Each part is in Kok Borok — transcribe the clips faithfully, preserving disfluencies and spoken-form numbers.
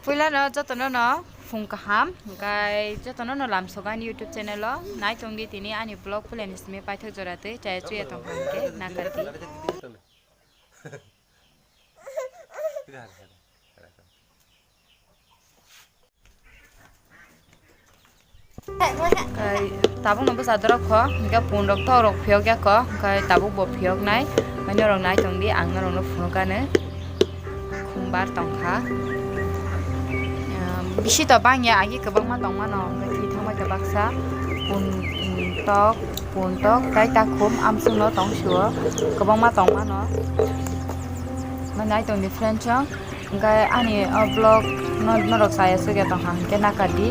Puila no joto no no phung kaham, hwnkhe joto no no lamsogo ani YouTube channel o. Nai tongdi tini ani vlog puila ni simi paithak jora twi chaya chuya tong kha hwnkhe nakardi. Kai tabuk no bwsa dorok kho, hwnkhe phone rok to rok phiyok ya kho, kai tabuk bo phiyok nai, norok nai tongdi, ang norok no phunuk ani khumbar tongkha. Bisi to bangya, agi kwbangma tongmano, hwnkhe thwi thangbai kha baksa phone tok. Puntok tai takhum amsukno tong sio, kwbangma tongmano. Mwnai tongni friend chong, hwnkhe ani o vlog no norok chaya sugya tongkha hwnkhe nakardi.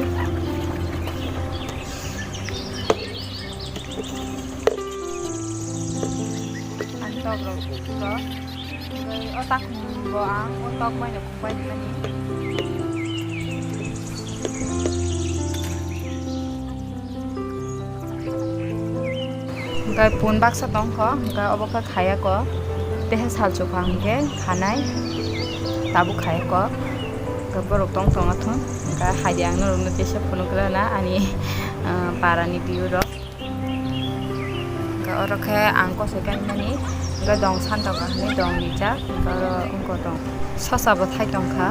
Ang tok rok tok. Hwnkhe o takhum bo ang o tok bai no khum bai di mani. Hwnkhe pun baksa tongkho, hwnkhe obo khe khaya kho, teha sal chukha hwnkhe khanai, tabuk khaya kho, hwnkhe borok tong tongma thung, hwnkhe haidi ang norokno teisa phunuk rwna ani, ah, parani view rok. Hwnkhe oro khe ang kosoi kaimani, hwnkhe dong santa kaham ni dong rijak, hwnkhe oro wngkha dong sosa bo thai tongkha.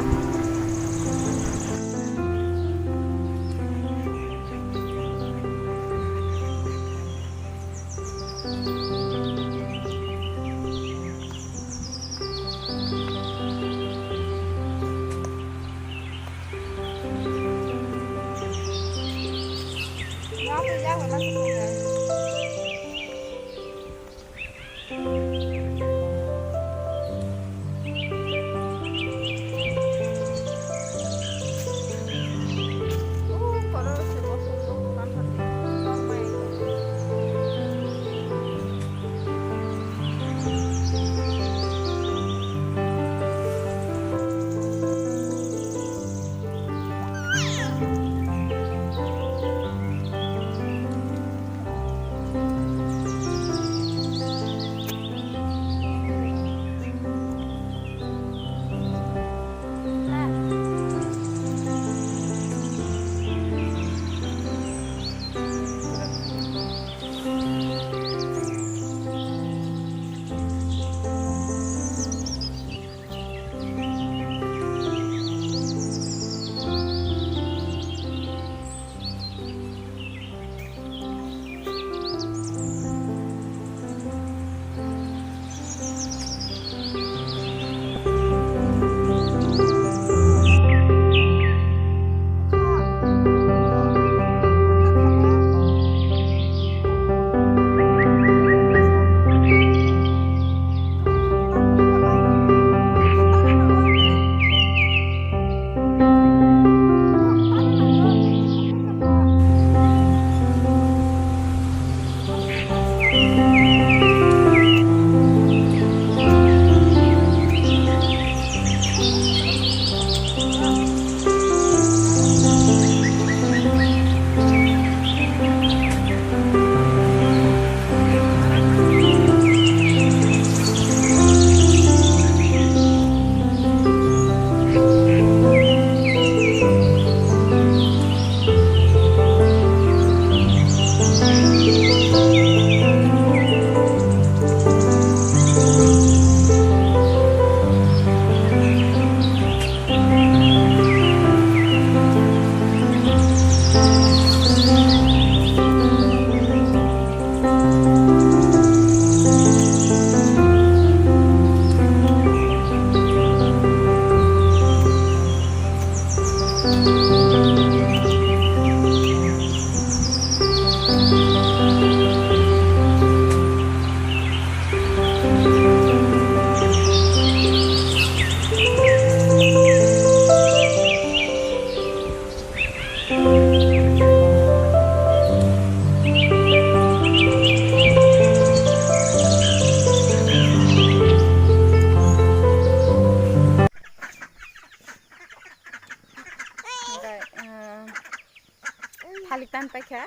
Thalik tan paikha.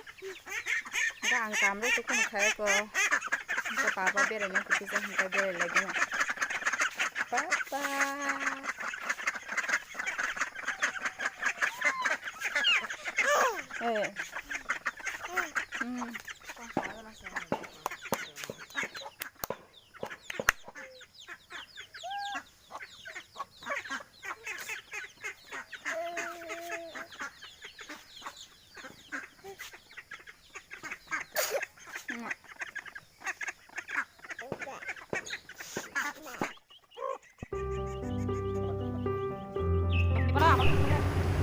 Hwnkhe ang kamrok tei kheno khaiyoko. Hwnkhe baba beraina kwtwijak hwnkhe berai laigwino. Papa. Eh. Hmm.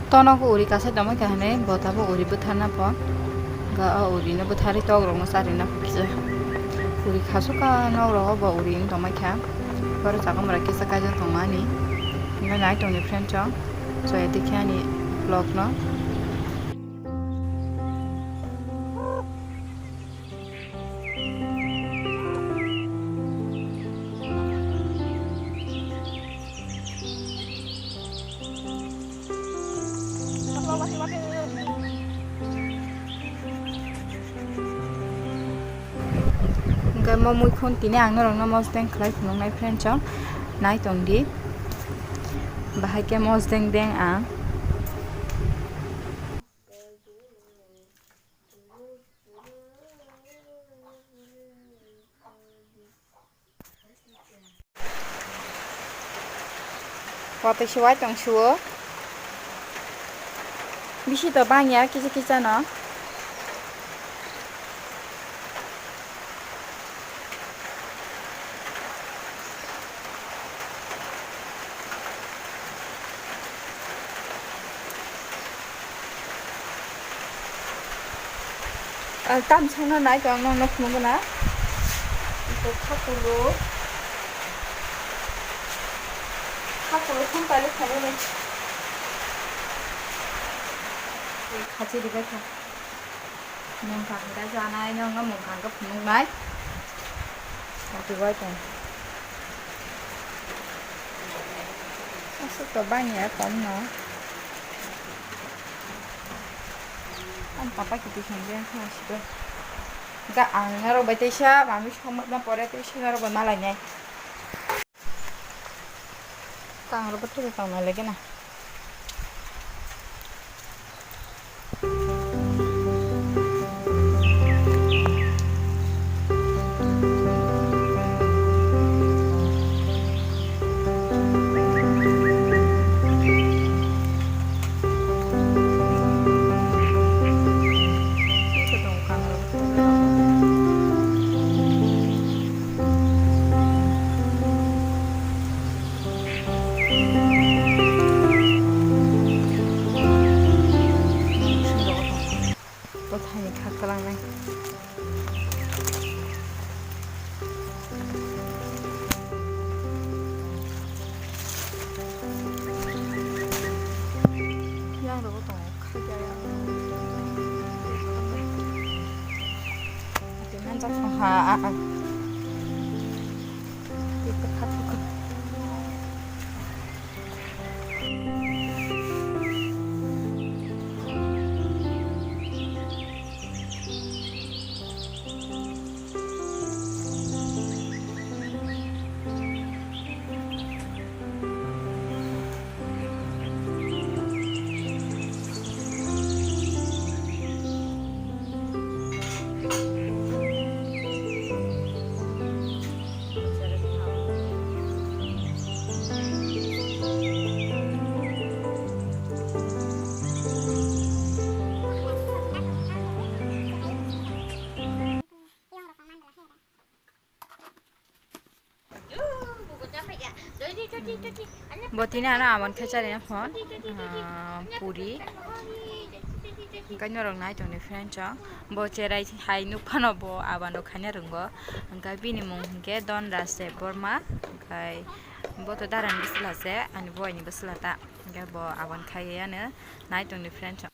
Tono khe uri kasai tongma khe hinwi bo tabuk uri bwtharna pho. Ga o uri no bwtharwi tok rok no charina pho kisa. Uri khasuk kha nok rogo bo uri wng tongma kha. Boro chakon bwrwi kisa kaijak tongmani. Hwnkhai nai tongni friend chong. Chwya tikhe ani vlog no. Hwnkhe mo muikhun tini ang norokno mosdeng khlai phunuknai friend chong, nai tongdi. Bahai khe mosdeng deng ang. Watwi se waitong suo. Bisi to bangya kisa kisa no. Ang tam songno nai tong, ang nokno phunukgo na. Ito khakulu. Khakulu phung pailuk khabu le. Khachi ribai kha. Mungkha hwnkhe chanai, nokno mungkha hwnkhe phunuknai. Khachibai tong. Aswk to bangya komno. Ang papa kitu songde ang khna sido. Ga ang narok bai teisa mami somot na pore teisa narok bai malainai. Tang ro bwtwi tang na lagi na. Bwthaini kha kwlangnai. Yang rogo tongo, khaida yang. Ati manjak song ha, a, a. Ati kha, kha, kha. Bo tini ano amon khe charina phone, ah, puri. Hwnkhe norok nai tongni friend chong. Bo cherai hai nuk phano bo aban rok khaina rwngo. Hwnkhe bini mung hwnkhe Don Raj Debbarma. Hwnkhe bo to darani bwsla se, ani boyani bwsla ta. Hwnkhe bo aban khaiya ano nai tongni friend chong.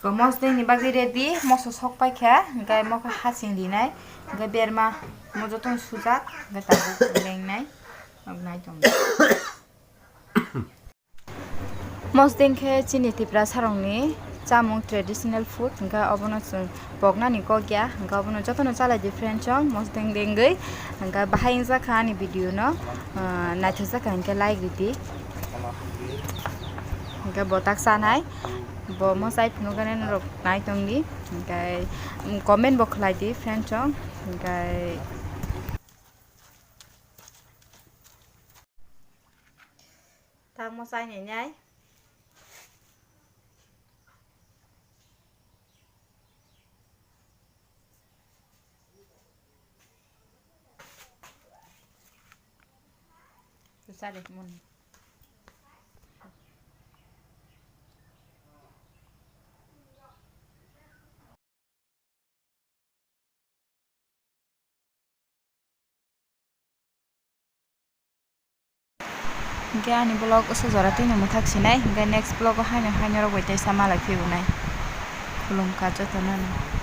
Mosdeng ni bagwi ready, moso sok paikha, hwnkhe mokhe hasing rinai, hwnkhe berma mo jotono sujak, hwnkhe tabuk lengnai, nai tong. Mosdeng khe chini Tiprasarokni chamung, traditional food, hwnkhe obono chwng poknani kok ya, hwnkhe obono jotono chalai di friend chong, mosdeng dengwi, hwnkhe bahai wngjakha ani video no, ah, naithokjakha hwnkhe like ridi. Hwnkhe bo tak chanai, bo mochai phunukgani norok nai tongdi, hwnkhe comment bo khlai di friend chong, hwnkhe tangmo chai nai nai. Chale, mon. Hwnkhe ani vlog usu jora twi no mwthak sinai, hwnkhe next vlog o haino haino rok bai teisa malai phibwnai. Khulumkha jotono no.